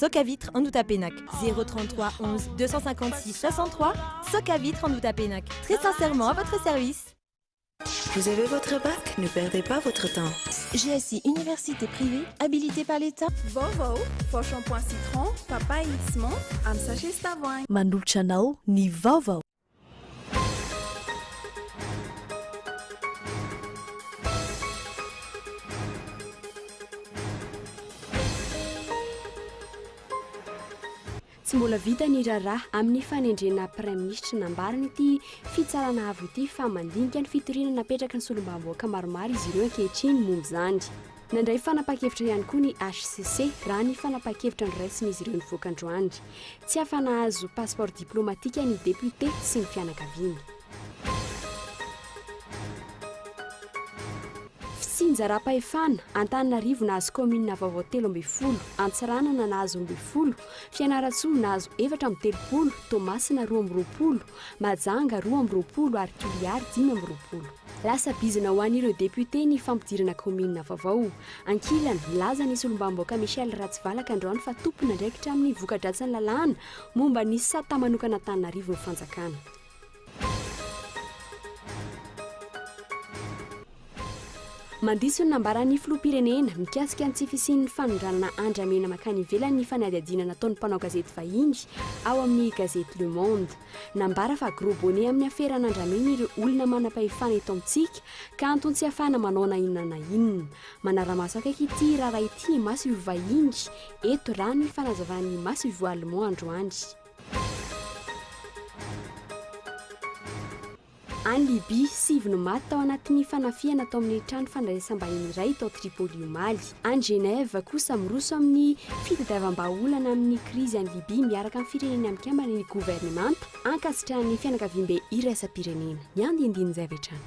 Socavitre Andohatapenaka 033 11 256 63 Socavitre Andohatapenaka très sincèrement à votre service. Vous avez votre bac? Ne perdez pas votre temps. GSI Université privée habilitée par l'État. Vaovao, vao shampoing citron, papaye sy menthe amin'ny sachet sy tavoahangy. Manolotra anao ny vaovao. Tsy mbola vita ny raharaha amin'ny fanendrena praiminisitra. Nambaran'ity fitsarana avo ity fa mandinika ny fitoriana napetraky ny solombavambahoaka maromaro izy ireo ankehitriny momba izany. Nandray fanapahan-kevitra ihany koa ny hcc raha ny fanapahan-kevitra noraisin'izy ireo nivoaka androany. Tsy afa-nahazo passeport diplomatique ny depiote sy ny fianakaviany. Fitsinjaram-pahefana, Antananarivo nahazo kaominina vaovao 13, Antsiranana nahazo 12, Fianarantsoa nahazo 34, Toamasina 22, Mahajanga 22 ary Toliary 25. Lasa bizina ho an'ireo depiote ny fampidirana kaominina vaovao. Ankilany, nilaza ny solombavambahoaka Michel Ratsivalaka androany fa tompon'andraikitra amin'ny voka-dratsin'ny lalàna momba ny sata manokana Antananarivo ny fanjakana. Mandiso ny nambaran'ny filoham-pirenena mikasika ny tsy fisian'ny fanondranana andramena mankany ivelany ny fanadihadiana nataon'ny mpanao gazety vahiny ao amin'ny gazety Le Monde. Nambara fa gros bonnet amin'ny aferana andramena ireo olona manam-pahefana eto amintsika ka antony tsy ahafahana manao na inona na inona. Manara-maso akaiky ity raharaha ity ny masoivoho vahiny eto raha ny fanazavan'ny masoivoho allemand androany. Any Libya, sivy no maty tao anatin'ny fanafihana tao amin'ny trano fandraisam-bahiny iray tao Tripoli omaly. Any Genève kosa, miroso amin'ny fitadiavam-bahaolana amin'ny krizy any Libya miaraka amin'ny Firenena Mikambana ny governemanta, ankasitrahan'ny fianakaviambe iraisam-pirenena. Ny andinindin'izay avy hatrany.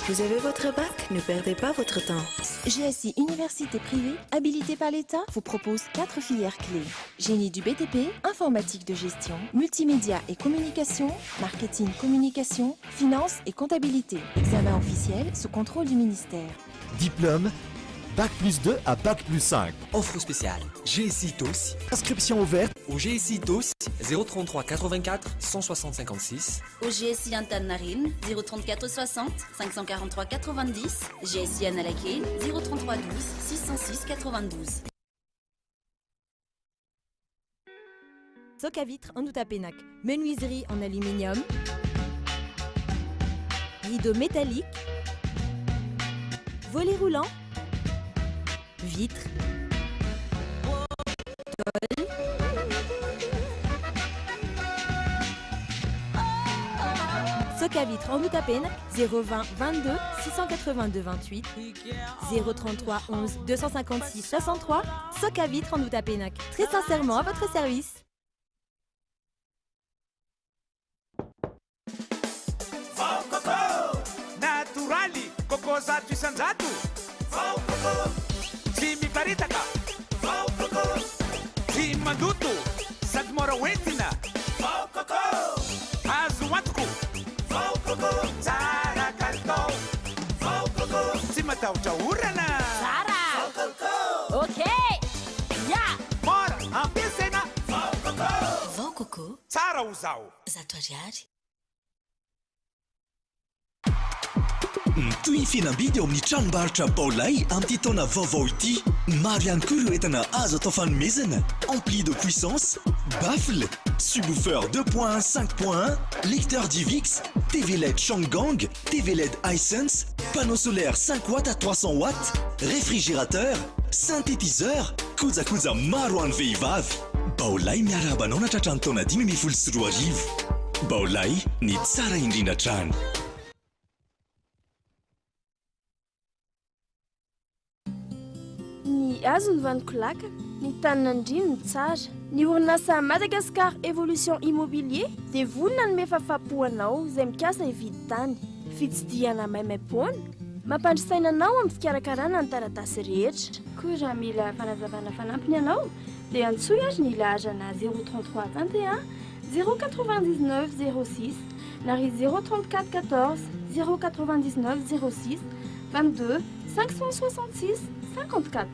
Vous avez votre bac? Ne perdez pas votre temps. GSI Université privée, habilitée par l'État, vous propose quatre filières clés. Génie du BTP, informatique de gestion, multimédia et communication, marketing communication, finance et comptabilité. Examen officiel sous contrôle du ministère. Diplôme, Bac plus 2 à Bac plus 5. Offre spéciale GSI Tos. Inscription ouverte au GSI Tos 033 84 160 56. Au GSI Antaninarenina 034 60 543 90, GSI Analakely 033 12 606 92. Soc à vitre Andohatapenaka, menuiserie en aluminium, rideaux métalliques, volets roulants, vitres, tôle. Soc à vitre Andohatapenaka 020 22 682 28 033 11 256 63 Soc à vitre Andohatapenaka très sincèrement à votre service. Vao coco! Natoraly, coco 100%. Vao coco! Tsy miparitaka. Vao coco! Tsy mandoto, sady mora hoentina. Vao coco! Azo antoko. Vao coco! Tsara kalitao. Vao coco! Tsy matahotra orana. Tsara! Vao coco! Ok! Ya! Mora ampiasaina. Vao coco! Vao coco! Tsara ho zaho. 100 ariary. Mitohy ny fihenam-bidy ao amin'ny tranombarotra Baolai amin'ity taona vaovao ity. Maro ihany koa ireo entana azo atao fanomezana, ampli de puissance, baffle, subwoofer 2.1 5.1, lecteur DivX, TV led Changgang, TV led Hisense, panneau solaire 5 watts à 300 watts, réfrigérateur, synthétiseur, kojakoja maro ho an'ny vehivavy. Baolai miarahaba anao nahatratra ny taona 2015. Baolai, ny tsara indrindra hatrany. Ny hazo no vanoko lakana. Ny tanin'Andriana no tsara. Ny orinasa Madagascar Evolution Immobilier dia vonona hanome fahafahampo anao izay mikasa hividy tany. Fitsidihana maimaimpoana, mampandry saina anao amin'ny fikarakarana ny taratasy rehetra. Koa raha mila fanazavana fanampiny ianao dia antsoy ary ny laharana 033 21 099 06 na ry 034 14 099 06 22 566 54.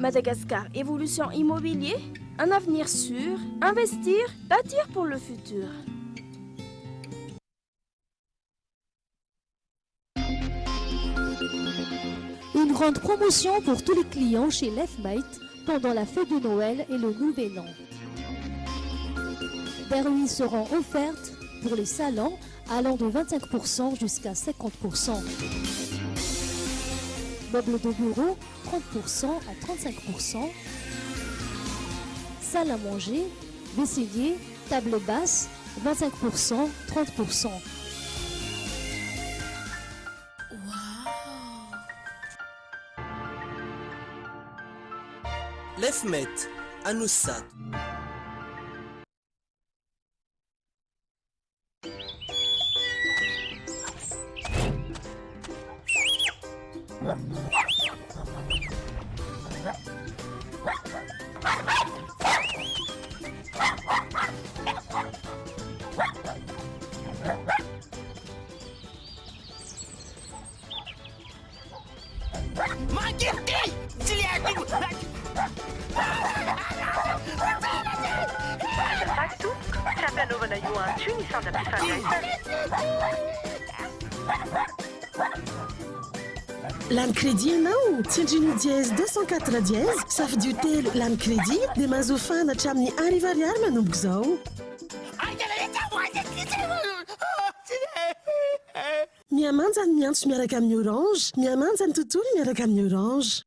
Madagascar Evolution Immobilier, un avenir sûr, investir, bâtir pour le futur. Une grande promotion pour tous les clients chez Lefmate pendant la fête de Noël et le Nouvel An. Des remises seront offertes pour les salons allant de 25% jusqu'à 50%. Meubles de bureau, 30% à 35%. Salle à manger, vaisselier, table basse, 25%, 30%. Lefmet, Anosizato. Azafady tompoko, tsy ampy anaovana io antso io ny sandam-pifandraisana. Lany crédit ianao? Tsindrio ny dièse 204 dièse, safidio telo lany crédit dia mahazo fahana hatramin'ny arivo ariary manomboka izao. Mihamanja ny miantso miaraka amin'ny Orange, mihamanja ny tontolo miaraka amin'ny Orange.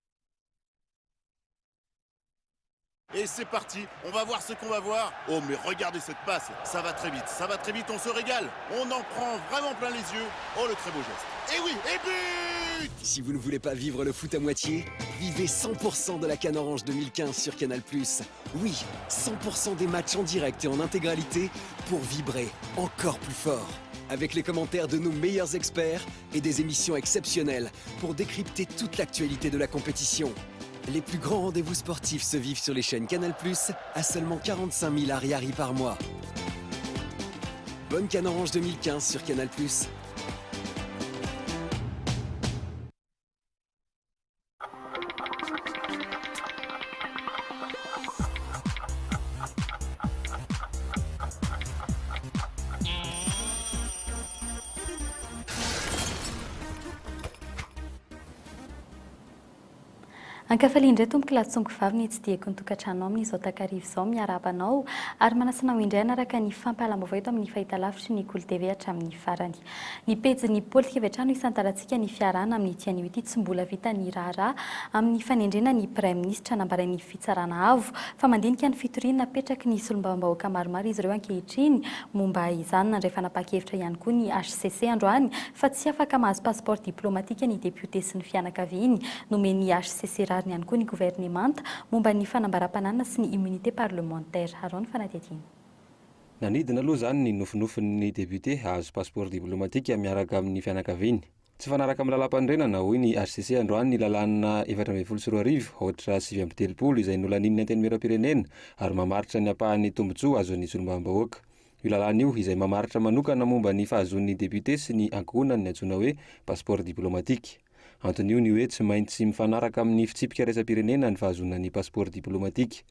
Et c'est parti, on va voir ce qu'on va voir. Oh mais regardez cette passe, ça va très vite, ça va très vite, on se régale. On en prend vraiment plein les yeux. Oh le très beau geste. Et oui, et but Si vous ne voulez pas vivre le foot à moitié, vivez 100% de la CAN Orange 2015 sur Canal+. Oui, 100% des matchs en direct et en intégralité pour vibrer encore plus fort. Avec les commentaires de nos meilleurs experts et des émissions exceptionnelles pour décrypter toute l'actualité de la compétition. Les plus grands rendez-vous sportifs se vivent sur les chaînes Canal+, à seulement 45 000 ariary par mois. Bonne CAN Orange 2015 sur Canal+. Ankafaliana indray tompoko lahy tompoko vavy ny hitsidihako ny tokantranonao amin'izao takariva izao. Miarahaba anao ary manasa anao indray hanaraka ny fampahalam-baovao eto amin'ny fahitalavitry ny Kolo TV hatramin'ny farany. Ny pejin'ny politika avy hatrany no isantarantsika ny fiarahana amin'ity anio ity. Tsy mbola vita ny raharaha amin'ny fanendrena ny Praiminisitra. Nambarain'ny Fitsarana Avo fa mandinika ny fitoriana napetraky ny solombavambahoaka maromaro izy ireo ankehitriny momba izany. Nandray fanapahan-kevitra ihany koa ny hcc androany fa tsy afaka mahazo passeport diplomatique ny depiote sy ny fianakaviany. Nomen'ny hcc rariny ihany koa ny governemanta momba ny fanambaram-pananana sy ny immunité parlementaire. Araho ny fanadihadiana. Nanidina aloha izany ny nofinofin'ny depiote hahazo passeport diplomatique miaraka amin'ny fianakaviany. Tsy mifanaraka amin'ny lalàmpanorenana, hoy ny hcc androany ny lalàna 2014 aotra 39 izay nolanian'ny Antenimierampirenena ary mamaritra ny ampahan'ny tombontsoa azon'ny solombavambahoaka. Io lalàna io izay mamaritra manokana momba ny fahazoan'ny depiote sy ny ankohonany ny antsoina hoe passeport diplomatique. Anton'io ny hoe tsy maintsy mifanaraka amin'ny fitsipika iraisam-pirenena ny fahazoana ny passeport diplomatique.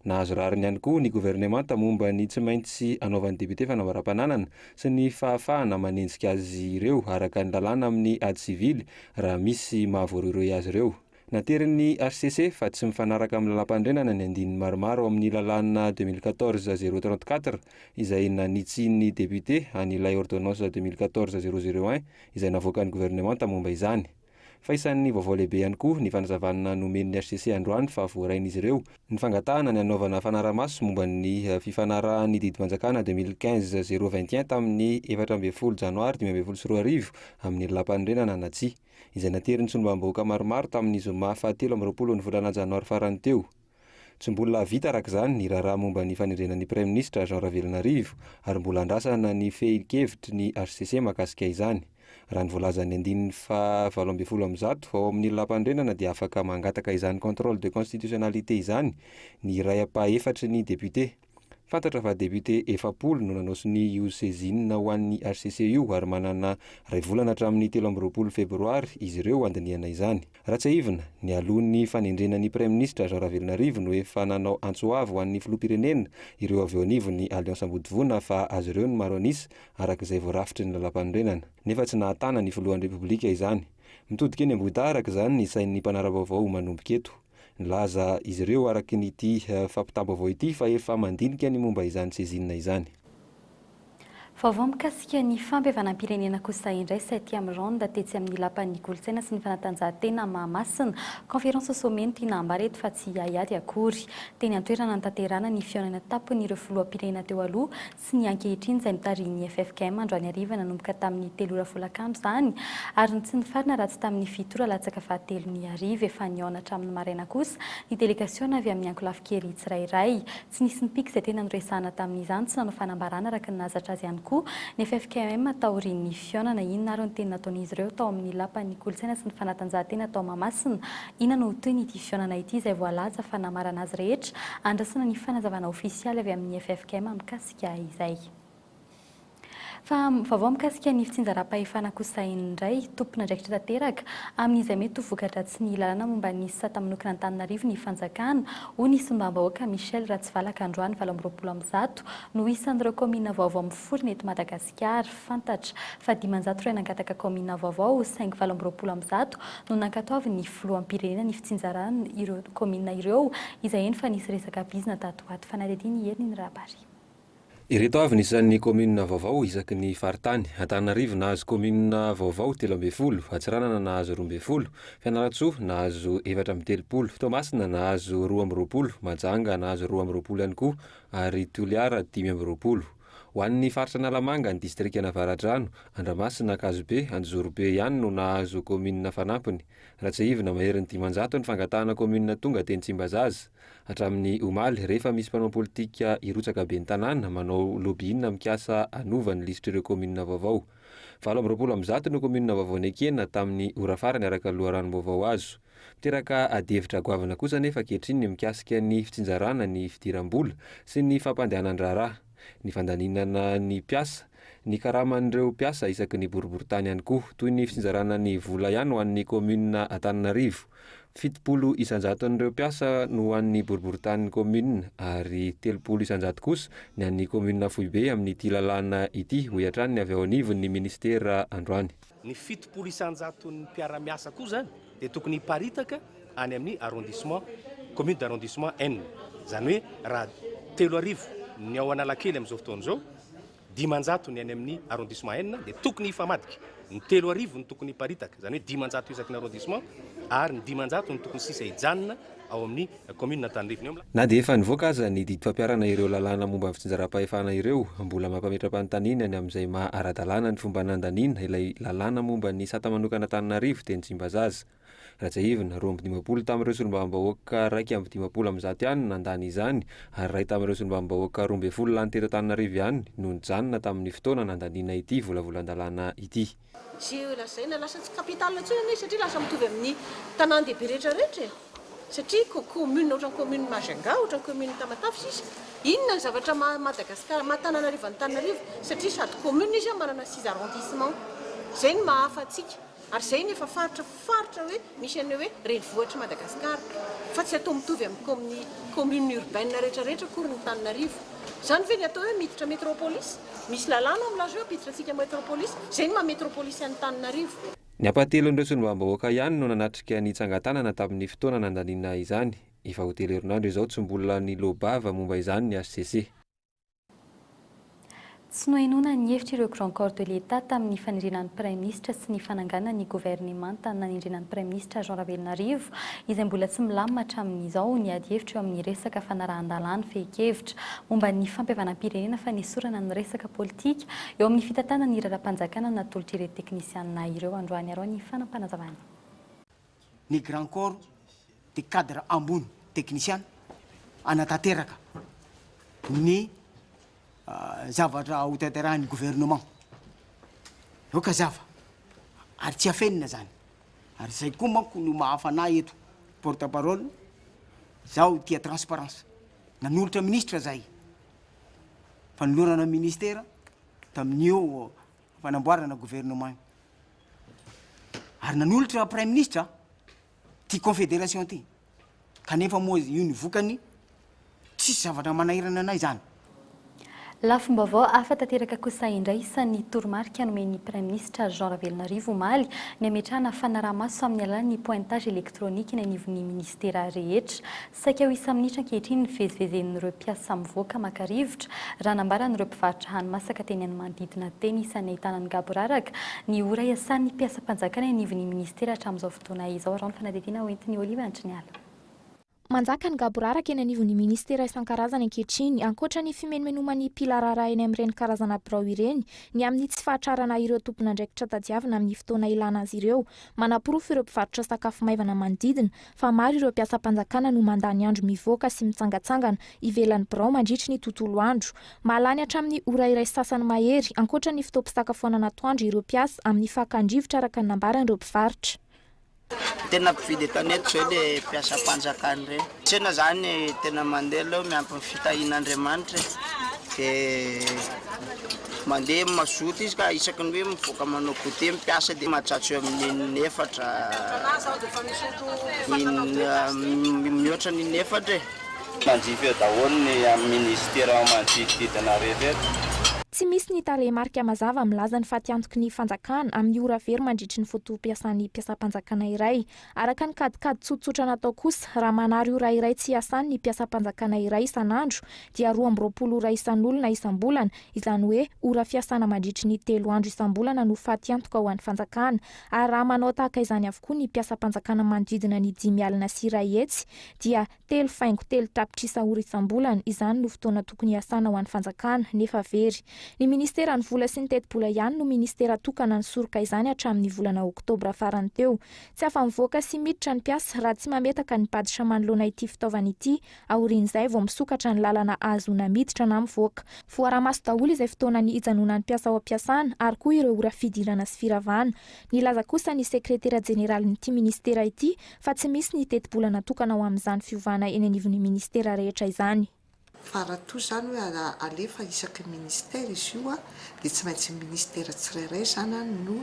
Nahazo rariny ihany koa ny governemanta momba ny tsy maintsy anaovan'ny depiote fanambaram-pananana sy ny fahafahana manenjika azy ireo araka ny lalàna amin'ny ady sivily raha misy mahavoarohirohy azy ireo. Naterin'ny hcc fa tsy mifanaraka amin'ny lalàmpanorenana ny andininy maromaro ao amin'ny lalàna 2014 034 izay nanitsian'ny depiote an'ilay ordonnance 2014 001 izay navoakan'ny governemanta momba izany. Fa isan'ny vaovao lehibe ihany koa ny fanazavana nomen'ny hcc androany fa voarain'izy ireo ny fangatahana ny hanaovana fanarahamaso momba ny fifanarahan'ny didim-panjakana 2015 021 tamin'ny 14 janoary 2015 amin'ny lalàmpanorenana na tsia, izay naterin'ny solombavambahoaka maromaro tamin'ny zoma fahatelo amby roapolo ny volana janoary farany teo. Tsy mbola vita araka izany ny raharaha momba ny fanendrena ny Praiminisitra Jean Ravelonarivo ary mbola andrasana ny fehin-kevitry ny hcc mahakasika izany. Raha ny voalazan'ny andininy faha 118 ao amin'ny lalàmpanorenana dia afaka mangataka izany contrôle de constitutionnalité izany ny iray ampahefatry ny député. Fantatra fa député 40 no nanao sonia io saisine ho an'ny hcc io ary manana iray volana hatramin'ny 23 febroary izy ireo handinihana izany. Raha tsiahivina, nialoha ny fanendrena ny Praiminisitra Jean Ravelonarivo no efa nanao antso avo ho an'ny Filoham-pirenena ireo avy eo anivon'ny Alliance Ambodivona fa azy ireo ny maro an'isa araka izay voarafitry ny lalàmpanorenana. Nefa tsy nahatana ny Filohan'ny Repoblika izany. Mitodika eny Ambohidahy araka izany ny sain'ny mpanara-baovao manomboka eto. Nilaza izy ireo araka ny ity fampitam-baovao ity fa efa mandinika ny momba izany saisine izany. Vaovao mikasika ny fampihavanam-pirenena kosa indray septième ronde tetsy amin'ny Lapan'ny Kolontsaina sy ny Fanatanjahantena Mahamasina. Conférence au sommet no tiana ambara eto fa tsy haiady akory. Teny an-toerana nanatanterahana ny fihaonana tampon'ireo filoham-pirenena teo aloha sy ny ankehitriny izay notarihin'ny ffkm androany hariva nanomboka tamin'ny telo ora folakandro izany ary ny tsy nifarana raha tsy tamin'ny fito ora latsaka fahatelony hariva. Efa nihaona hatramin'ny maraina kosa ny delegasiona avy amin'ny ankolafin-kery tsirairay. Tsy nisy nipika izay tena noresahana tamin'izany, tsy nanao fanambarana araka ny nahazatra azy ihany koa ny ffkm taorian'ny fihaonana. Inona ary ny teny nataon'izy ireo tao amin'ny Lapan'ny kolontsaina sy ny fanatanjahantena tao Mahamasina? Inona no ho tohin'ity fihaonana ity izay voalaza fa namarana azy rehetra? Andrasana ny fanazavana ofisialy avy amin'ny ffkm mikasika izay. Fa vaovao mikasika ny fitsinjaram-pahefana kosa indray, tompon'andraikitra tanteraka amin'izay mety ho voka-dratsin'ny lalàna momba ny sata manokana Antananarivo ny fanjakana, hoy ny solombavambahoaka Michel Ratsivalaka androany 128 no isan'ireo kaominina vaovao miforona eto Madagasikara. Fantatra fa 500 ireo nangataka kaominina vaovao saingy 128 no nankatoavin'ny filoham-pirenena ny fitsinjarana ireo kaominina ireo izay heno fa nisy resaka bizina tato ho ato. Fanadihadiana i Heriny Rabary. Ireto avy ny isan'ny kaominina vaovao isaky ny faritany, Antananarivo nahazo kaominina vaovao 13, Antsiranana nahazo 12, Fianarantsoa nahazo 34, Toamasina nahazo 22, Mahajanga nahazo 22 ihany koa ary Toliara 25. Ho an'ny faritra Analamanga, ny distrikan'Avaradrano, Andramasina, Ankazobe, Anjozorobe ihany no nahazo kaominina fanampiny. Raha tsiahivina, maherin'ny 500 ny fangatahana kaominina tonga teny Tsimbazaza hatramin'ny omaly, rehefa misy mpanao politika hirotsaka ben'ny tanàna manao lobbying mikasa hanova ny lisitr'ireo kaominina vaovao. 128 no kaominina vaovao nekena tamin'ny ora farany araka ny loharanom-baovao azo. Miteraka adihevitra goavana kosa anefa ankehitriny ny mikasika ny fitsinjarana ny fidiram-bola sy ny fampandehanan-draharaha, ny fandaninana ny mpiasa, ny karaman'ireo mpiasa isaky ny boriborintany ihany koa, toy ny fitsinjarana ny vola ihany ho an'ny kaominina Antananarivo. 70 isan-jaton'ireo mpiasa no ho an'ny boriborintanin'ny kaominina ary 30 isan-jato kosa ny an'ny kaominina foibe amin'ity lalàna ity, hoy hatrany ny avy ao anivon'ny minisitera androany. Ny 70 isan-jaton'ny mpiara-miasa koa izany dia tokony hiparitaka any amin'ny arrondissement, commune d'arrondissement enina. Izany hoe raha 3000 ny ao Analakely amin'izao fotoana izao, 500 ny any amin'ny arrondissement enina dia tokony hifamadika. Ny 3000 no tokony hiparitaka, izany hoe 500 isaky ny arrondissement ary ny 500 no tokony sisa hijanona ao amin'ny commune Antananarivo. Na dia efa nivoaka aza ny didy fampiharana ireo lalàna momba ny fitsinjaram-pahefana ireo, mbola mampametra-panontaniana ny amin'izay maha ara-dalàna ny fomba nandaniana ilay lalàna momba ny sata manokana Antananarivo teny Tsimbazaza. Raha tsiahivina, 52 tamin'ireo solombavambahoaka 151 ihany no nandany izany ary iray tamin'ireo solombavambahoaka 12 lany teto Antananarivo ihany no nijanona tamin'ny fotoana nandaniana ity volavolan-dalàna ity. Ze lazaina lasa tsy capitale intsony anie satria lasa mitovy amin'ny tanàn-dehibe rehetra rehetra e! Satria ko commune ohatran'ny commune Majunga, ohatran'ny commune Tamatave sisa. Inona ny zavatra maha Madagascar, maha Tananarivo an'Antananarivo? Satria sady commune izy manana six arrondissement. Zay no maha hafa antsika. Ary izay no efa faritra faritra hoe misy an'ilay hoe renivohitr'i Madagasikara. Fa tsy atao mitovy amin'ny commune commune urbaine rehetra rehetra akory ny Antananarivo. Izany ve ny atao hoe miditra metropolis? Misy lalàna ao milaza hoe hampiditra antsika metropolis. Izay no maha metropolis an'Antananarivo. Ny ampahatelon'ireo solombavambahoaka ihany no nanatrika ny tsangan-tanana tamin'ny fotoana nandaniana izany. Efa ho telo herinandro izao tsy mbola niloa-bava momba izany ny hcc. Tsy nohenoina ny hevitr'ireo Grand Corps de l'Etat tamin'ny fanendrena ny Praiminisitra sy ny fananganana ny governemanta nanendrena ny Praiminisitra Jean Ravelonarivo, izay mbola tsy milamina hatramin'izao ny adihevitra eo amin'ny resaka fanarahan-dalàna fehin-kevitra momba ny fampihavanam-pirenena fanesorana ny resaka politika eo amin'ny fitantanana ny raharaham-panjakana natolotr'ireto teknisianina ireo androany arao ny fanampanazavana. Ny Grand Corps dia cadre ambony teknisiana. hanatanteraka ny zavatra hotanterahin'ny gouvernement. Eo kazava. Ary tsy afenina zany. Ary zay koa manko no mahafanahy eto porte parole, zaho tia transparence. Nanolotra ministra zahay. Fanolorana ministera tamin'io fanamboarana gouvernement io. Ary nanolotra praiminisitra ty confederation ty. Kanefa moa io ny vokany, tsisy zavatra manahirana anay zany. Lafim-baovao hafa tanteraka kosa indray isan'ny toromarika nomen'ny Praiminisitra Jean Ravelonarivo omaly ny hametrahana fanaraha-maso amin'ny alalan'ny pointage électronique eny anivon'ny minisitera rehetra. Saika ho isa-minitra ankehitriny ny fivezivezen'ireo mpiasa mivoaka maka rivotra, raha nambaran'ireo mpivarotra hani-masaka teny amin'ny manodidina teny isan'ny ahitana ny gaboraraka ny ora iasan'ny mpiasam-panjakana eny anivon'ny minisitera hatramin'izao fotoana izao, raha ny fanadihadiana hoentin'i Olive Andriniala. Manjaka ny gaboraraka eny anivon'ny minisitera isan-karazany ankehitriny, ankoatra ny fimenomenoman'ny mpila raharaha eny amin'ireny karazana birao ireny, ny amin'ny tsy fahatrarana ireo tompon'andraikitra tadiavina amin'ny fotoana ilana azy ireo. Manaporofo ireo mpivarotra sakafo maivana manodidina fa maro ireo mpiasam-panjakana no mandany andro mivoaka sy mitsangantsangana ivelan'ny birao mandritry ny tontolo andro. Mahalany hatramin'ny ora iray sy sasany mahery, ankoatra ny fotoam-pisakafoanana atoandro ireo mpiasa amin'ny fakan-drivotra araka ny nambaran'ireo mpivarotra. Tena mpividy an-tanety zao le mpiasam-panjakana ireny. Tsena zany tena mandeha aloha miampy ny fitahian'Andriamanitra e. De mandeha mazoto izy ka isaky ny hoe mivoaka manao goûter ny mpiasa de mahatratra eo amin'ny in'efatra, in- mihoatra ny in'efatra e. Manjifa eo daholo ny amin'ny ministera manodidididina rehetra eto. Tsy misy ny tarehimarika mazava milaza ny fatiantoky ny fanjakana amin'ny ora very mandritry ny fotoam-piasan'ny mpiasam-panjakana iray. Araka ny kadikady tsotsotra natao kosa, raha manary ora iray tsy hiasany ny mpiasam-panjakana iray isan'andro dia 22 ora isan'olona isam-bolana, izany hoe ora fiasana mandritry ny telo andro isam-bolana no fatiantoka ho an'ny fanjakana. Ary raha manao tahaka izany avokoa ny mpiasam-panjakana manodidina ny 105 000 dia 3,3 tapitrisa ora isam-bolana, izany no fotoana tokony hiasana ho an'ny fanjakana, nefa very. Ny ministeran'ny vola sy ny tetibola ihany no ministera tokana nisoroka izany hatramin'ny volana oktobra farany teo. Tsy afa-mivoaka sy miditra ny mpiasa raha tsy mametaka ny badge manoloana ity fitaovana ity, aorian'izay vao misokatra ny lalana ahazoana miditra na mivoaka. Voara-maso daholo izay fotoana ny hijanonan'ny mpiasa ao am-piasana ary koa ireo ora fidirana sy firavana. Nilaza kosa ny sekretera jeneralin'ity ministera ity fa tsy misy ny tetibola natokana ho amin'izany fiovana eny anivon'ny minisitera rehetra izany. Fa raha toa izany hoe alefa isaky ny ministera izy io dia tsy maintsy ny ministera tsirairay izany no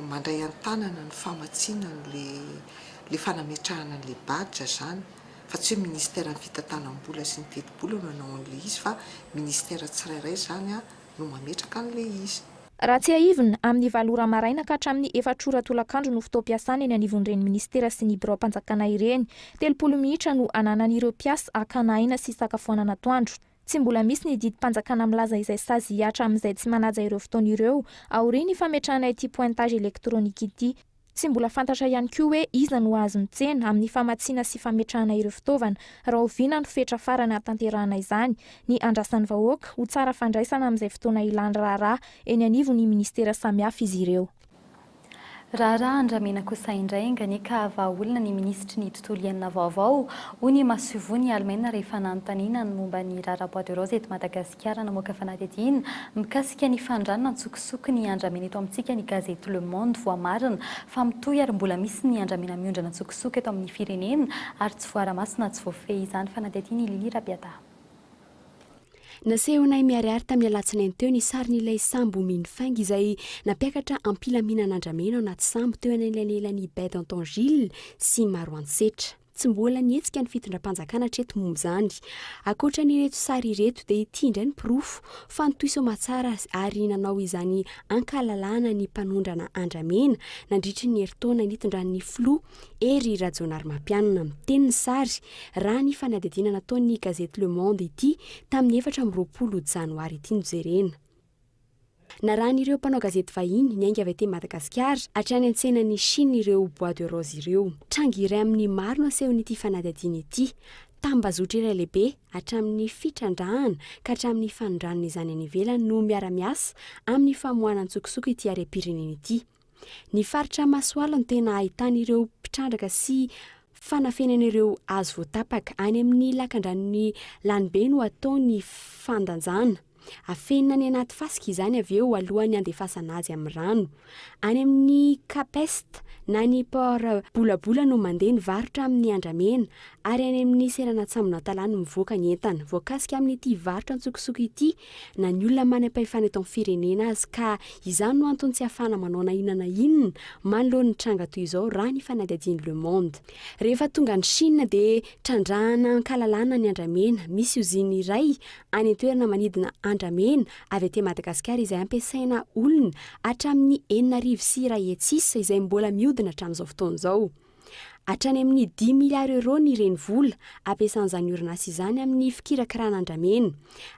mandray an-tanana ny famatsiana an'ilay fanametrahana an'ilay badge izany fa tsy hoe ministeran'ny fitantanam-bola sy ny tetibola no hanao an'ilay izy fa ministera tsirairay izany no mametraka an'ilay izy. Raha tsiahivina, amin'ny valo ora maraina ka hatramin'ny efatra ora tolakandro no fotoam-piasana eny anivon'ireny minisitera sy ny biraom-panjakana ireny. 30 minitra no ananan'ireo mpiasa hakana aina sy hisakafoanana atoandro. Tsy mbola misy ny didim-panjakana milaza izay sazy hihatra amin'izay tsy manaja ireo fotoana ireo, aorian'ny fametrahana ity pointage électronique ity. Tsy mbola fantatra ihany koa hoe iza no hahazo ny tsena amin'ny famatsiana sy fametrahana ireo fitaovana, rahoviana no fetra farany hahatanterahana izany, ny andrasan'ny vahoaka ho tsara fandraisana amin'izay fotoana ilany raharaha eny anivon'ny minisitera samihafa izy ireo. Raharaha andramena kosa indray enga anie ka vahaolana ny minisitry ny tontolo iainana vaovao, hoy ny masoivohon'i Alemaina rehefa nanontaniana ny momba ny raharaha bois de rose eto Madagasikara namoaka fanadihadiana mikasika ny fanondranana an-tsokosoko ny andramena eto amintsika ny gazety Le Monde voamarina fa mitohy ary mbola misy ny andramena miondrana an-tsokosoko eto amin'ny firenena ary tsy voara-maso na tsy voafehy izany fanadihadiana i Lily Rabiadaha. Nasehonay miharihary tamin'ny alatsinainy teo ny sarin'ilay sambo Minfeng izay nampiakatra am-pilaminana andramena ao anaty sambo teo anelanelan'i Baie d'Antongil sy Maroantsetra. Tsy mbola nihetsika ny fitondram-panjakana hatreto momba izany. Ankoatra an'ireto sary ireto dia ity indray ny porofo fa nitohy soamatsara ary nanao izany ankahalalahana ny mpanondrana andramena nandritry ny herintaona nitondran'ny filoha Hery Rajaonarimampianina. Miteny ny sary, raha ny fanadihadiana nataon'ny gazety Le Monde ity tamin'ny 24 janoary ity no jerena. Narahan'ireo mpanao gazety vahiny niainga avy aty Madagasikara hatrany an-tsenan'i Chine ireo bois de rose ireo. Tranga iray amin'ny maro no asehon'ity fanadihadiana ity. Tambazotra iray lehibe hatramin'ny fitrandrahana ka hatramin'ny fanondranana izany any ivelany no miara-miasa amin'ny famoahana an-tsokosoko ity harem-pirenena ity. Ny faritra Masoala no tena ahitana ireo mpitrandraka sy. Fanafenana ireo hazo voatapaka any amin'ny lakandranon'i Lanibe no atao ny fandanjana. Afenina any anaty fasika izany avy eo alohan'ny handefasana azy amin'ny rano. Any amin'ny Cap Est na ny Port Bolabola no mandeha ny varotra amin'ny andramena ary any amin'ny seranan-tsambon'Antalaha no mivoaka ny entana. Voakasika amin'ity varotra an-tsokosoko ity na ny olona manam-pahefana eto amin'ny firenena aza ka izany no antony tsy ahafahana manao na inona na inona manoloana ny tranga toy izao raha ny fanadihadian'ny Le Monde. Rehefa tonga any Chine dia trandrahana ankalalana ny andramena. Misy ozinina iray any an-toerana manidina andramena avy aty Madagasikara izay ampiasaina olona hatramin'ny 6100 isa izay mbola mihodina hatramin'izao fotoana izao. Hatrany amin'ny dimy milliards euros ny renivola ampiasan'izany orinasa izany amin'ny fikirakirana andramena.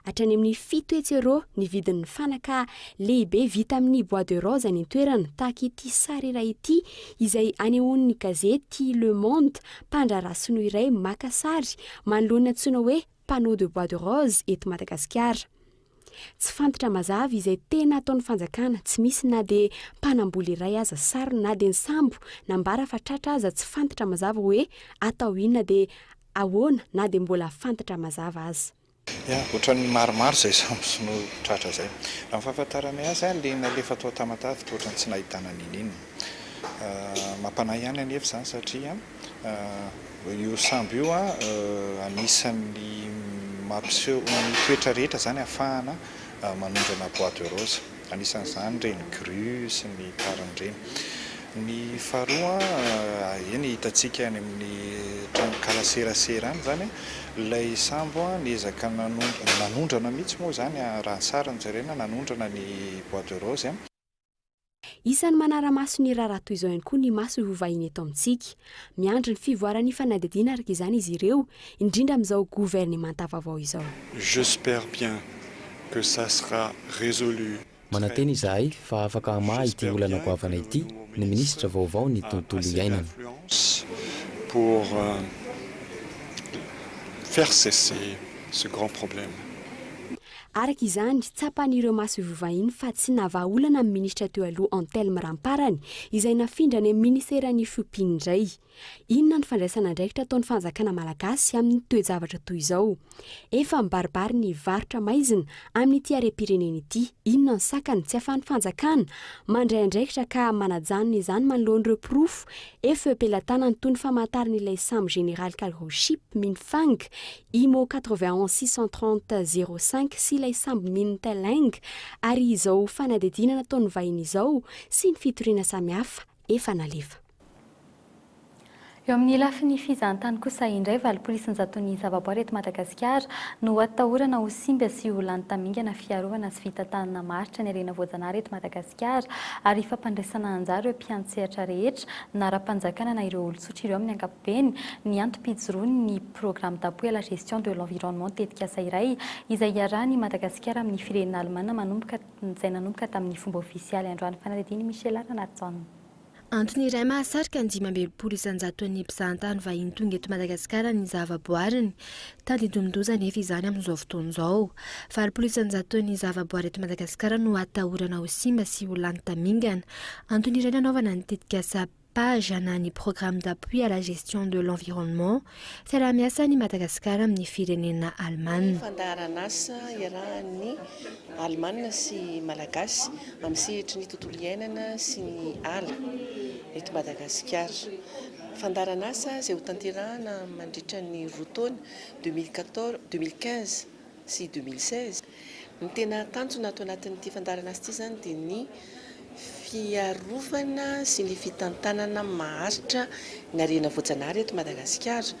Hatrany amin'ny 700 euros ny vidin'ny fanaka lehibe vita amin'ny bois de rose any an-toerana, tahaka ity sary iray ity izay anehoan'ny gazety Le Monde mpandraharaha sinoa iray maka sary manoloana ny antsoina hoe panneau de bois de rose eto Madagasikara. Tsy fantatra mazava izay tena ataon'ny fanjakana, tsy misy na dia mpanamboly iray aza sarona na dia ny sambo nambara fa tratra aza tsy fantatra mazava hoe atao inona dia ahoana na dia mbola fantatra mazava aza. Ya, ohatran'ny maromaro izay sambo sinoa tratra izay. Raha ny fahafantaranay azy, ilay nalefa tao Tamatave toa ohatran'ny tsy nahitana n'inon'inona. Mampanahy ihany anefa izany satria Io sambo io anisan'ny mampiseho ny toetra rehetra izany ahafahana manondrana bois de rose. Anisan'izany ireny grue sy ny tariny ireny. Ny faharoa, eny hitantsika any amin'ny tranonkala serasera any izany, ilay sambo niezaka nanondrana mihitsy moa izany raha ny sary no jerena, nanondrana ny bois de rose. Isan'ny manara-maso ny raharaha toy izao ihany koa ny maso ho vahiny eto amintsika. Miandry ny fivoaran'ny fanadihadiana araka izany izy ireo, indrindra amin'izao governemanta vaovao izao. J'espère bien que ça sera résolu Manantena izahay fa afaka hamaha ity olana goavana ity ny minisitra vaovao ny tontolo iainana. Pour faire cesser ce grand problème. Araka izany, tsapan'ireo masoivoho vahiny fa tsy nahavaha olana ny minisitra teo aloha Anthelme Ramparany, izay nafindra any amin'ny minisiteran'ny Fiompiana indray. Inona ny fandraisana andraikitra ataon'ny fanjakana malagasy amin'ny toe-javatra toy izao? Efa mibaribary ny varotra maizina amin'ity harem-pirenena ity. Inona ny sakana tsy ahafahan'ny fanjakana mandray andraikitra ka manajanona izany manoloana ireo porofo efa eo am-pelatanany toy ny famantarana ilay sambo General Cargo Ship Minfang Imo 91 630 05 sy ilay sambo Mint Leng ary izao fanadihadiana nataon'ny vahiny izao sy ny fitoriana samihafa efa nalefa. Eo amin'ny lafiny fizahantany kosa indray, 80 isan-jaton'ny zavaboary eto Madagasikara no atahorana ho simba sy ho lany tamingana fiarovana sy fitantanana maharitra ny harena voajanahary eto Madagasikara ary fampandraisana anjara ireo mpiantsehatra rehetra na ara-panjakana na ireo olon-tsotra ireo amin'ny ankapobeny ny antom-pijoroany ny Programme d'appui à la gestion de l'environnement tetikasa iray izay iarahan'i Madagasikara amin'ny firenena alemana manomboka izay nanomboka tamin'ny fomba ofisialy androany. Fanadihadian'i Michela Ranarison. Antony iray mahasarika ny 65 isan-jaton'ny mpizahantany vahiny tonga eto Madagasikara ny zavaboariny. Tandindomin-doza anefa izany amin'izao fotoana izao. 80 isan-jaton'ny zavaboary eto Madagasikara no atahorana ho simba sy ho lany tamingana. Antony iray nanaovana ny tetikasa Page na ny Programme d'appui à la gestion de l'environnement, fiaraha-miasan'i Madagasikara amin'ny firenena Alemana. Fandaharan'asa iarahan'ny Alemana sy Malagasy amin'ny sehatry ny tontolo iainana sy ny ala eto Madagasikara. Fandaharan'asa izay hotanterahana mandritra ny roa taona, 2014, 2015 sy 2016. Ny tena tanjona ato anatin'ity fandaharan'asa ity izany dia ny fiarovana sy ny fitantanana maharitra ny harena voajanahary eto Madagasikara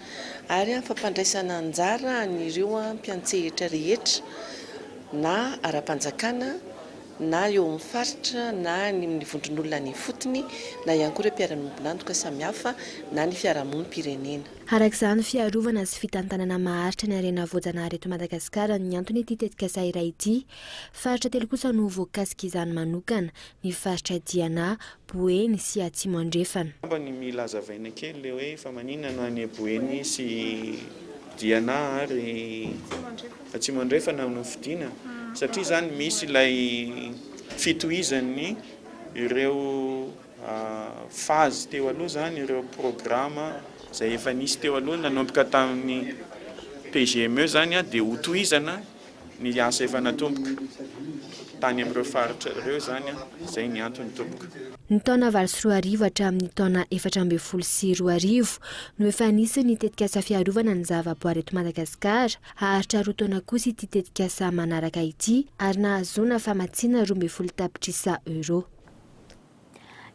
ary fampandraisana anjara an'ireo mpiantsehatra rehetra na ara-panjakana na eo amin'ny faritra na any amin'ny vondron'olona any ifotony na ihany koa ireo mpiara-miombon'antoka samihafa na ny fiarahamonim-pirenena. Araka izany, fiarovana sy fitantanana maharitra ny harena voajanahary eto Madagasikara ny anton'ity tetikasa iray ity. Faritra telo kosa no voakasik'izany manokana, ny faritra Diana, Boeny sy Atsimo Andrefana. Angamba ny mila azavaina kely le hoe fa maninona no any Boeny sy Diana ary Atsimo Andrefana no fidiana satria izany misy ilay fitohizan'ny ireo phase teo aloha izany ireo programa. Izay efa nisy teo aloha nanomboka tamin'ny PGME izany dia hotohizana ny asa efa natomboka tany amin'ireo faritra ireo izany, izay ny antony tompoko. Ny taona 2008 hatramin'ny taona 2014 no efa nisy ny tetikasa fiarovana ny zavaboary eto Madagasikara. Haharitra roa taona kosa ity tetikasa manaraka ity ary nahazoana famatsiana 12 tapitrisa euros.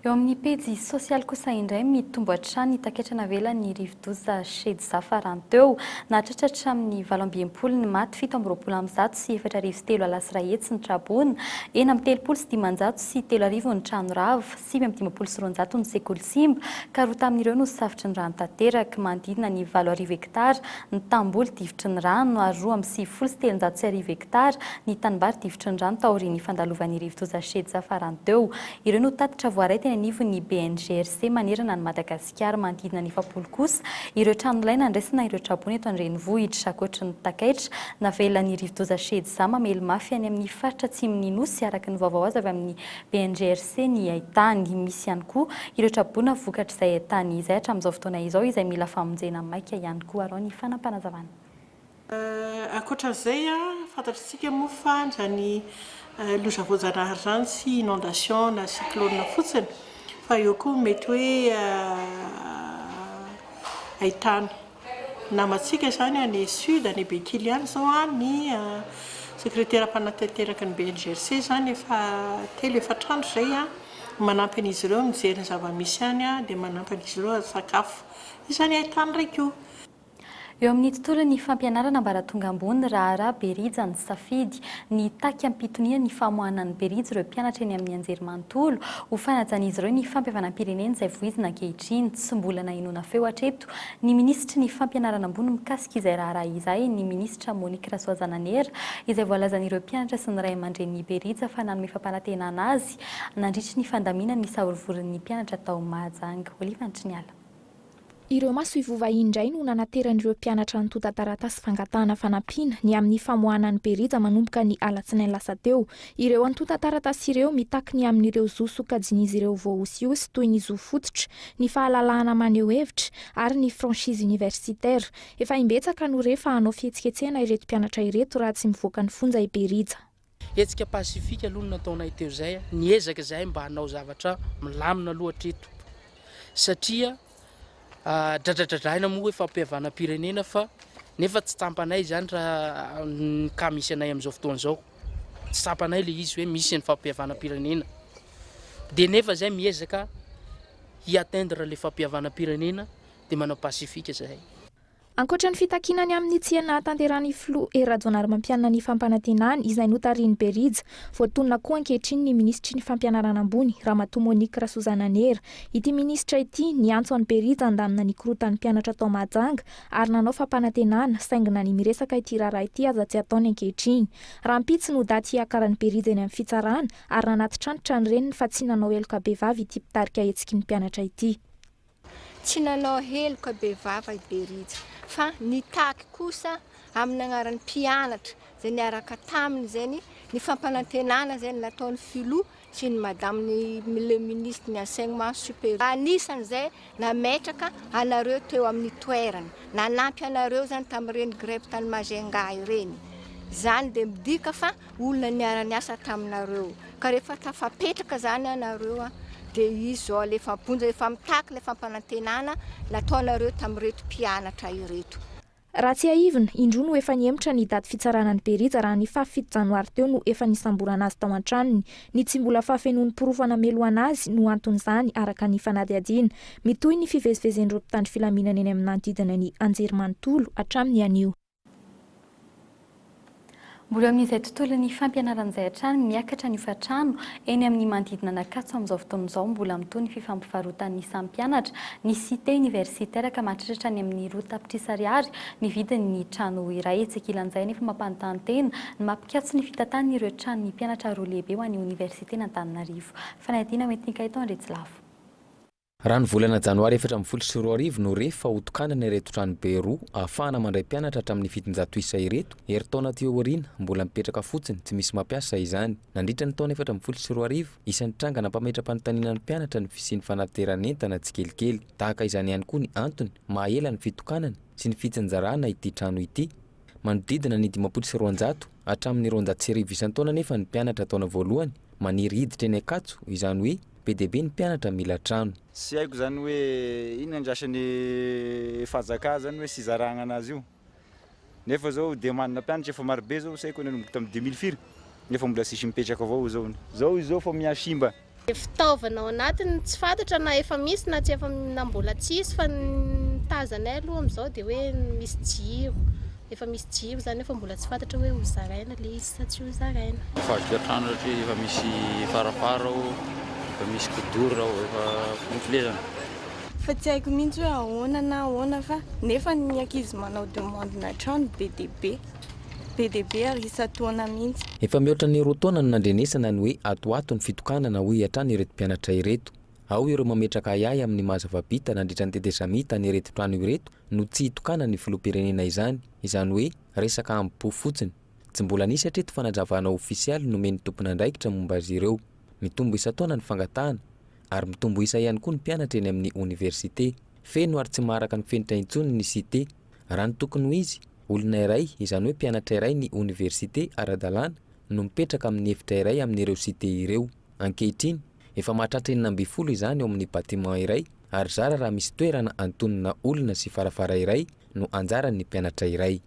Eo amin'ny pejy sosialy kosa indray, mitombo hatrany ny taketra navelan'ny rivodoza Shedza farany teo. Nahatratra hatramin'ny 68 ny maty, 2167 ny traboina, 3536 ny trano rava, 259 ny sekoly simba, ka roa tamin'ireo no safotry ny rano tanteraka. Manodidina ny 8000 hektara ny tanimboly difotry ny rano ary 1392 hektara ny tanimbary difotry ny rano taorian'ny fandalovan'ny rivodoza Shedza farany teo. Ireo no tatitra voaray teny anivon'ny BNGRC manerana an'i Madagasikara. Manodidina ny 40 kosa ireo tranolay nandraisana ireo traboina eto an-drenivohitra. Ankoatry ny takaitra navelan'ny rivodoza Shedza mamely mafy any amin'ny faritra atsimon'ny Nosy, araka ny vaovao azo avy amin'ny BNGRC ny haitany. Misy ihany koa ireo traboina vokatr'izay haitany izay hatramin'izao fotoana izao izay mila famonjena maika ihany koa. Arao ny fanapanazavana. Ankoatran'izay, fantatr'isika moa fa izany loza voajanahary izany tsy inondation na cyclone fotsiny fa eo koa mety hoe haintany. Namantsika izany any sud, any Bekily any izao ny sekretera mpanatanteraky ny BNGRC izany efa telo efatra andro izay manampy an'izy ireo mijery ny zava-misy any dia manampy an'izy ireo ara-tsakafo. Izany haintany iray koa. Eo amin'ny tontolon'ny fampianarana ambaratonga ambony, raharaha Berija ny safidy. Nitaky am-pitoniana ny famoahana an'i Berija ireo mpianatra eny amin'ny anjerimanontolo ho fanajan'izy ireo ny fampihavanam-pirenena izay voizina ankehitriny. Tsy mbola nahenoana feo hatreto ny minisitry ny fampianarana ambony mikasika izay raharaha izay, ny minisitra Monique Rasoazananera, izay voalazan'ireo mpianatra sy ny ray aman-drenin'i Berija fa nanome fampanantenana azy nandritry ny fandaminany ny savorovoron'ny mpianatra tao Mahajanga. Oliva Antriniala. Ireo masoivoho vahiny indray no nanateran'ireo mpianatra antontan-taratasy fangatahana fanampiana ny amin'ny famoahana an'i Berija manomboka ny alatsinainy lasa teo. Ireo antontan-taratasy ireo mitaky ny amin'ireo zo sokajian'izy ireo voahosihosy toy ny zo fototra, ny fahalalahana maneho hevitra ary ny franchise universitaire. Efa imbetsaka no re fa hanao fihetsiketsehana ireto mpianatra ireto raha tsy mivoaka ny fonja i Berija. Hetsika pacifique aloha no nataonay teo izay, niezaka izahay mba hanao zavatra milamina aloha hatreto satria dradradradraina moa hoe fampihavanam-pirenena fa nefa tsy tsampanay izany raha ny cas misy anay amin'izao fotoana izao, tsy tsampanay ilay izy hoe misy ny fampihavanam-pirenena dia nefa izahay miezaka hi-atteindre ilay fampihavanam-pirenena dia manao pacifique izahay. Ankoatra ny fitakiana ny amin'ny tsy nahatanterahan'ny filoha Hery Rajaonarimampianina ny fampanantenany izay notarihin'i Berija, voatonona koa ankehitriny ny minisitry ny fampianarana ambony, Ramatoa Monique Rasozananera. Ity minisitra ity niantso an'i Berija handamina ny korotan'ny mpianatra tao Mahajanga ary nanao fampanantenana, saingy na ny miresaka ity raharaha ity aza tsy ataony ankehitriny. Rahampitso no daty hiakaran'i Berija eny amin'ny fitsarana ary nanatitrantitra ny reniny fa tsy nanao heloka bevava ity mpitarika hetsiky ny mpianatra ity. Tsy nanao heloka bevava i Berija, fa nitaky kosa amin'ny agnaran'ny mpianatra izay niaraka taminy izay ny fampanantenana izay nataon'ny filoha sy ny madame ny le ministre ny enseignement supérieur. Anisan'izay nametraka anareo teo amin'ny toerana, nanampy anareo izany tamin'ireny grève tany Majunga ireny. Izany dia midika fa olona niara-niasa taminareo ka rehefa tafapetraka zany ianareo dia izy izao alefa am-ponja efa mitaky ilay fampanantenana nataonareo tamin'ireto mpianatra ireto. Raha tsiahivina, indroa no efa nihemotra ny daty fitsarana an'i Berija raha ny faha fito janoary teo no efa nisamborana azy tao an-tranony. Ny tsy mbola fahafenoan'ny porofo hanamelohana azy no anton'izany, araka ny fanadihadiana. Mitohy ny fivezivezen'ireo mpitandro filaminana eny amin'ny manodidina ny anjerimanontolo hatramin'ny anio. Mbola eo amin'izay tontolon'ny fampianarana izay hatrany, miakatra ny hofantrano eny amin'ny manodidina an'Ankatso amin'izao fotoana izao. Mbola mitohy ny fifampivarotan'ny samy mpianatra ny cité universitaire ka mahatratra hatrany amin'ny roa tapitrisa ariary ny vidin'ny trano iray. Etsy ankilan'izay anefa mampanontany tena ny mampikatso ny fitantanana ireo tranon'ny mpianatra roa lehibe ho an'ny oniversiten'Antananarivo. Fanadihadiana hoentin'i Kaito Andriatsilavo. Raha ny volana janoary 2014 no re fa hotokanana ireto tranobe roa ahafahana mandray mpianatra hatramin'ny 700 isa ireto, herintaona aty aoriana, mbola mipetraka fotsiny, tsy misy mampiasa izany. Nandritra ny taona 2014, isan'ny tranga nampametra-panontaniana ny mpianatra ny fisian'ny fanateran'entana tsikelikely. Tahaka izany ihany koa ny antony maha ela ny fitokanana sy ny fitsinjarana ity trano ity. Manodidina ny 250 hatramin'ny 1200 isan-taona anefa ny mpianatra taona voalohany maniry hiditra eny Ankatso, izany hoe be dia be ny mpianatra mila trano. Tsy haiko zany hoe inona andrasan'ny fanjakà zany hoe tsy izaragna anazy io. Nefa zao demande-na mpianatra efa marobe zao, tsy haiko hoe nanomboka tamin'ny 2000 firy nefa mbola tsisy mipetraka avao zao. Zao izy zao fa mihasimba. Le fitaovana ao anatiny tsy fantatra na efa misy na tsy efa na mbola tsisy fa ny tazanay aloha amin'izao dia hoe misy jiro, efa misy jiro izany nefa mbola tsy fantatra hoe ho zaraina le izy sa tsy ho zaraina. Efa azoko trano satria efa misy farafara ao, efa misy kidoro ao, efa complet zany. Fa tsy haiko mihitsy hoe ahoana na ahoana fa nefa ny ankizy manao demande-na trano be dia be. Be dia be ary isan-taona mihitsy. Efa mihoatra ny roa taona no nandrenesana ny hoe ato ho ato ny fitokanana hoy hatrany ireto mpianatra ireto. Ao ireo mametraka ahiahy amin'ny maha zava-bita nandritra ny tetezamita an'ireto trano ireto no tsy hitokanan'ny filoham-pirenena izany, izany hoe resaka hambom-po fotsiny. Tsy mbola nisy hatreto fanazavana ofisialy nomen'ny tompon'andraikitra momba azy ireo. Mitombo isan-taona ny fangatahana ary mitombo isa ihany koa ny mpianatra eny amin'ny oniversite. Feno ary tsy maharaka ny fenitra intsony ny cité. Raha ny tokony ho izy, olona iray, izany hoe mpianatra iray ny oniversite ara-dalàna no mipetraka amin'ny efitra iray amin'ireo cité ireo. Ankehitriny, efa mahatratra 16 izany ao amin'ny bâtiment iray ary zara raha misy toerana antonona olona sy farafara iray no anjaran'ny mpianatra iray.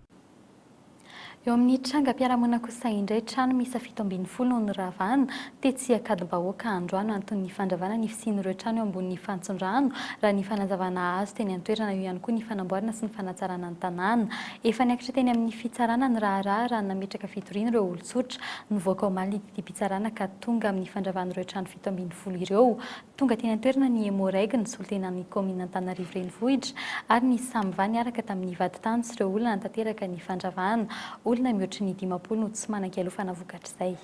Eo amin'ny trangam-piarahamonina kosa indray, trano miisa 17 no noravana tetsy Ankadimbahoaka androany. Anton'ny fandravana ny fisian'ireo trano eo ambonin'ny fantson-drano, raha ny fanazavana azo teny an-toerana. Eo ihany koa ny fanamboarana sy ny fanatsarana ny tanàna. Efa niakatra teny amin'ny fitsarana ny raharaha raha nametraka fitoriana ireo olon-tsotra. Nivoaka omaly ny didim-pitsarana ka tonga amin'ny fandravana ireo trano 17 ireo. Tonga teny an-toerana ny Emmo-Reg, ny solontenan'ny kaominina Antananarivo Renivohitra ary ny Samva niaraka tamin'ny vadintany sy ireo olona nanatanteraka ny fandravana. Olona mihoatry ny 50 no tsy manan-kialofana vokatr'izay.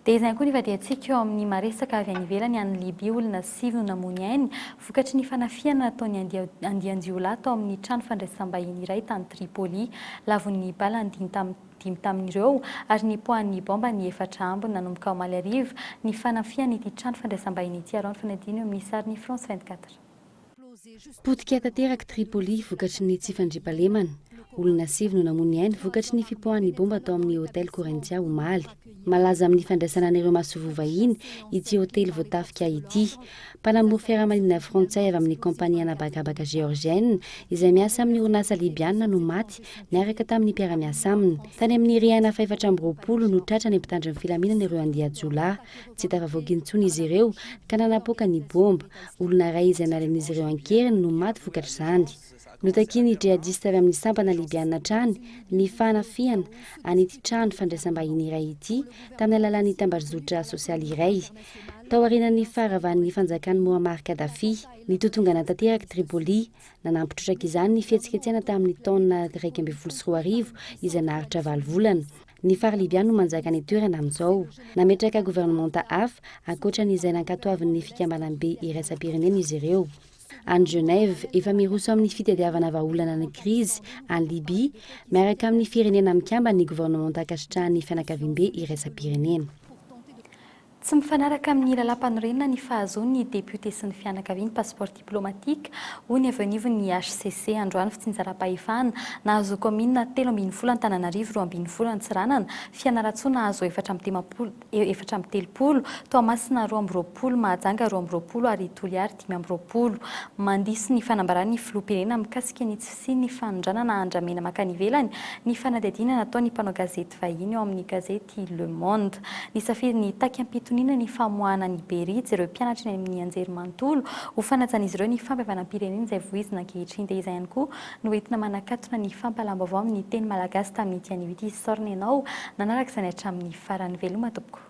Dia izay ihany koa ny vadiantsika eo amin'ny maresaka avy any ivelany any Libya, olona sivy no namoy ny ainy vokatry ny fanafihana nataon'ny andian-jiolahy tao amin'ny trano fandraisam-bahiny iray tany Tripoli. Lavon'ny bala ny dimy tamin'ireo ary nipoahan'ny baomba ny efatra ambiny nanomboka omaly hariva ny fanafihana ity trano fandraisam-bahiny ity araho ny fanadihadiana eo amin'ny sarin'ny France 24. Potika tanteraka Tripoli vokatry ny tsy fandriampahalemana. Olona sivy no namoy ny ainy vokatry ny fipoahan'ny bomba tao amin'ny Hotel Corinthia omaly. Malaza amin'ny fandraisana an'ireo masoivoho vahiny ity hotely voatafika ity. Mpanamory fiaramanidina frantsay avy amin'ny kaompania an'habakabaka Georgienne izay miasa amin'ny orinasa libiana no maty niaraka tamin'ny mpiara-miasa aminy. Tany amin'ny rihana faha-24 no tratra ny mpitandro ny filaminana ireo andian-jiolahy. Tsy tafavoaka intsony izy ireo ka nanapoaka ny bomba. Olona iray izay nalain'izy ireo an-keriny no maty vokatr'izany. Notakian'ny jihadista avy amin'ny sampana libiana hatrany ny fanafihana an'ity trano fandraisam-bahiny iray ity tamin'ny alalan'ny tambajotra sosialy iray. Taorian'ny faharavan'ny fanjakan'i Muammar Gaddafi, nitotongana tanteraka Tripoli. Nanampy trotraka izany ny fihetsiketsehana tamin'ny taona 2011 izay naharitra valo volana. Ny far Libya no manjaka any an-toerana amin'izao. Nametraka governemanta hafa ankoatra ny izay nankatoavin'ny fikambanam-be iraisam-pirenena izy ireo. Any Genève, efa miroso amin'ny fitadiavana vahaolana ny krizy any Libya miaraka amin'ny Firenena Mikambana ny governemanta ankasitrahan'ny fianakaviambe iraisam-pirenena. Tsy mifanaraka amin'ny lalàmpanorenana ny fahazoan'ny depiote sy ny fianakaviany passeport diplomatique, hoy ny avy eo anivon'ny hcc. Androany fitsinjaram-pahefana, nahazo kaominina 13 Antananarivo, 12 Antsiranana, Fianarantsoa nahazo 54, 34, Toamasina 22, Mahajanga 22 ary Toliary 25. Mandiso ny fanambaran'ny filoham-pirenena mikasika ny tsy fisian'ny fanondranana andramena mankany ivelany ny fanadihadiana nataon'ny mpanao gazety vahiny ao amin'ny gazety Le Monde. Nisafidy ny hitaky am-pitoniana ny famoahana an'i Berija ireo mpianatra eny amin'ny anjerimanontolo ho fanajan'izy ireo ny fampihavanam-pirenena izay voizina ankehitriny. Dia izay ihany koa no entina manakatona ny fampahalam-baovao amin'ny teny malagasy tamin'ity anio ity. Isaorana ianao nanaraka izany hatramin'ny farany. Veloma tompoko.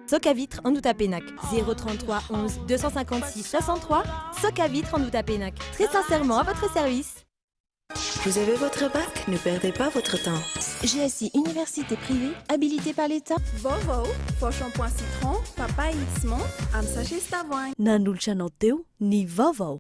Socavitre Andohatapenaka 033 11 256 63 Socavitre Andohatapenaka très sincèrement à votre service. Vous avez votre bac? Ne perdez pas votre temps. GSI Université privée, habilitée par l'État. Vaovao, vao shampoing citron, papaye X menthe, amin'ny sachet sy tavoahangy. Nanolotra anao teo ny vaovao.